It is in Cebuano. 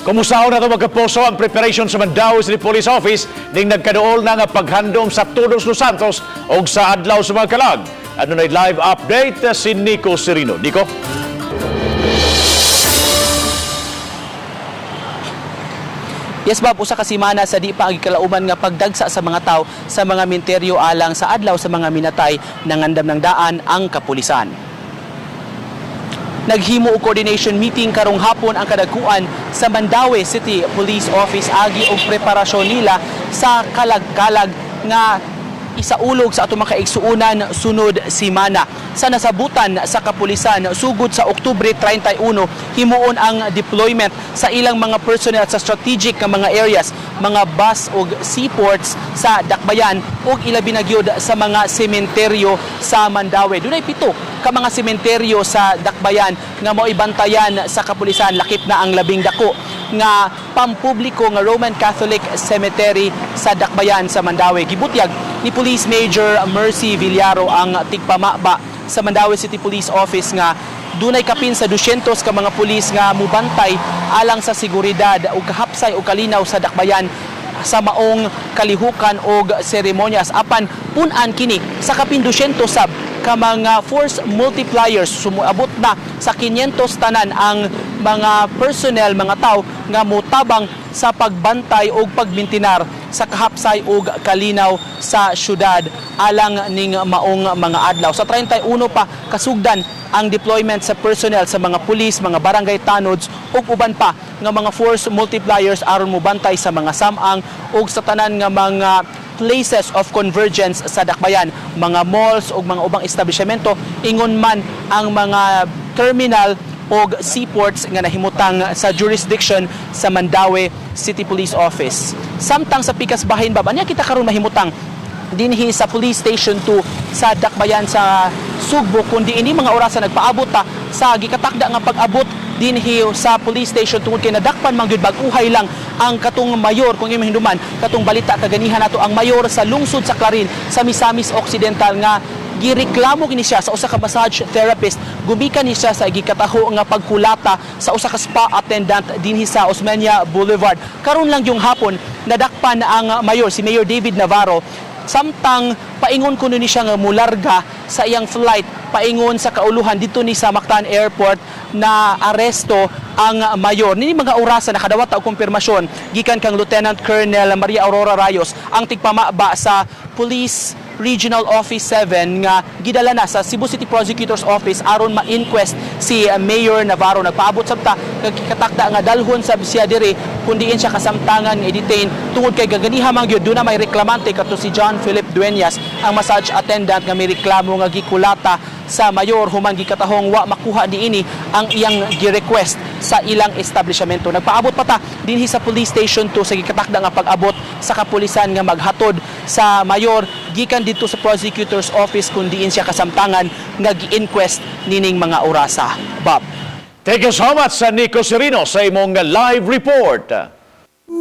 Kumustaon na ito, mga kapuso, ang preparation sa Mandaue City Police Office ning nagkaduol na nga paghandom sa Todos los Santos o sa Adlaw sa mga Kalag? Adunay live update si Nico Serino. Nico? Yes, Bob, usa ka semana sa di pa ang gikalauman nga pagdagsa sa mga tao sa mga minteryo alang sa adlaw sa mga minatay, nangandam ng daan ang kapulisan. Naghimo og coordination meeting karong hapon ang kadagkuan sa Mandaue City Police Office agi og preparasyon nila sa kalag-kalag nga isaulog sa atong mga kaigsuonan sunod simana. Sa nasabutan sa kapulisan, sugod sa Oktubre 31, himuon ang deployment sa ilang mga personnel sa strategic nga mga areas, mga bus ug seaports sa Dakbayan ug ilabi na gyud sa mga sementeryo sa Mandaue. Dunay 7 ka mga sementeryo sa Dakbayan nga mao'y bantayan sa kapulisan, lakip na ang labing dako nga pampubliko nga Roman Catholic Cemetery sa Dakbayan sa Mandaue. Gibutyag ni Police Major Mercy Villaro, ang tigpamaba sa Mandaue City Police Office, nga dunay kapin sa 200 ka mga pulis nga mubantay alang sa seguridad ug kahapsay ug kalinaw sa Dakbayan sa maong kalihukan og seremonyas. Apan pun-an kini sa kapin 200 sab ka mga force multipliers. Sumuabot na sa 500 tanan ang mga personnel, mga tao nga motabang sa pagbantay og pagmintinar sa kahapsay ug kalinaw sa syudad alang ning maong mga adlaw. Sa 31 pa kasugdan ang deployment sa personnel sa mga pulis, mga barangay tanods ug uban pa nga mga force multipliers aron mobantay sa mga samang ug sa tanan nga mga places of convergence sa Dakbayan, mga malls ug mga ubang establishmento, ingon man ang mga terminal og seaports nga nahimutang sa jurisdiction sa Mandaue City Police Office. Samtang sa pikas bahin, Bob, anya kita karon mahimutang dinhi sa Police Station 2 sa Dakbayan sa Sugbo, kundi ini mga orasan nagpaabot ta sa gikatakda nga pag-abot dinhi sa police station tungod kay nadakpan man gyud bag-uhay lang ang katong mayor, kung imong hinduman katong balita kaganihan nato, ang mayor sa lungsod sa Clarin sa Misamis Occidental nga gireklamo kini siya sa usa ka massage therapist gumikan ni siya sa gikataho nga pagkulata sa usa ka spa attendant dinhi sa Osmeña Boulevard. Karon lang yung hapon nadakpan ang mayor, si Mayor David Navarro, samtang paingon kuno ni siya nga mularga sa iyang flight paingon sa kauluhan dito ni sa Mactan Airport na aresto ang mayor. Nini mga orasa nakadawat og kumpirmasyon gikan kang Lieutenant Colonel Maria Aurora Rayos, ang tigpamaba sa Police Regional Office 7, nga gidala na sa Cebu City Prosecutor's Office aron ma-inquest si Mayor Navarro. Nagpaabot sabta kag katakda nga dalhon sab siya diri kun diin siya kasamtangan nga i-detain tungod kay gaganiha man gyud duna may reklamante kato si John Philip Dueñas, ang massage attendant nga may reklamo nga gikulata sa mayor human gikatahong wa makuha niini ang iyang gi-request sa ilang establishmento. Nagpaabot pa ta dinhi sa Police Station 2 sa gikatakda nga pag-abot sa kapulisan nga maghatod sa mayor gikan dito sa Prosecutor's Office kun diin siya kasamtangan nga gi-inquest nining mga orasa. Bob. Thank you so much sa Nico Serino sa imong live report.